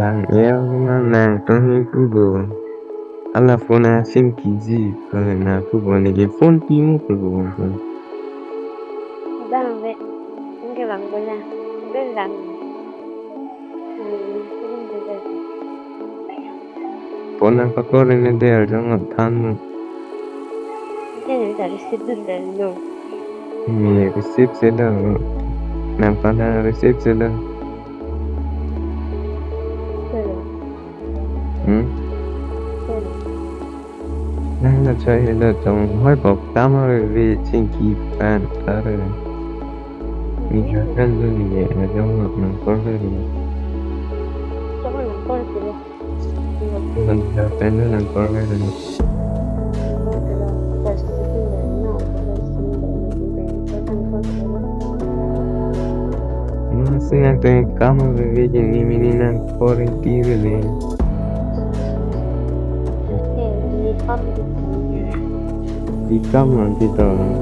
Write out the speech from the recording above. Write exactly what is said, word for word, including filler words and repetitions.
Bang el ma nangtum hi pupo. Hala phone a-sim kiji, kali na pupo neli phone pimu pupo. Bang ve, nangke bang bola, bang bang. Phone nangpakore ne der jong aphan mo. Nangke ne ta receive dunde no. Ne receive si do. Nangphan ta receive si do. Hello. Hmm? Hello. Nang na choi hello jong hoi bok tam ha ve chingki pan kare. Ni jo kan lo ni ye na jong nang call kare. Jong nang call kare. Nang jo kan lo nang call kare. Nang sinang teng kam ha ve ve ni mini nang call kare le. Di kam nang di to.